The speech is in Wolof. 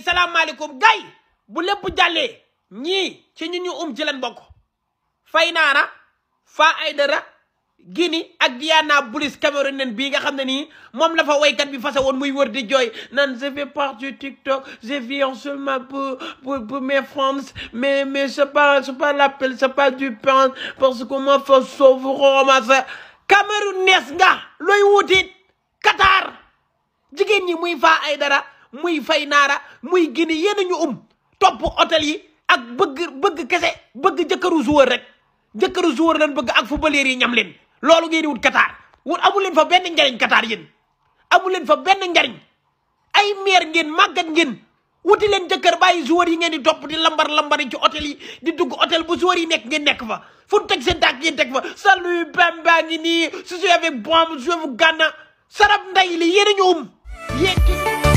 léegi salaamaaleykum gay bu lépp jàllee ñii ci ñu ci leen bokk Faynara Fa Aydara Guinée ak Diana Bulis Cameroun nen bii nga xam ne nii moom la fa waykat bi fase woon muy wër di jooy nan je fais partie du TikTok je viens seulement pour mes fans mais c'est pas l'appel c'est pas du pain parce que ma fa sauve romasa Cameroun nees nga looy wutit Qatar jigéen ñi muy Fa Aydara muy Faynara muy Guinée yéen ñu topp hôtel yi ak bëgg kese bëgg jëkkëru joueur rek jëkkëru joueur lañ bëgg ak footballeur yi ñam leen loolu ngeen di wut Qatar amu leen fa benn njariñ Qatar yéen amu leen fa benn njariñ ay meer ngeen màggat ngeen wuti leen jëkkër bàyyi joueur yi ngeen di topp di lambari ci hôtel yi di dugg hôtel bu joueur yi nekk ngeen nekk fa fu teg seen tànk ngeen teg fa salut Bamba ngi nii je suis avec Bam je vous Ghana sarab nday li yéen a ñu yéen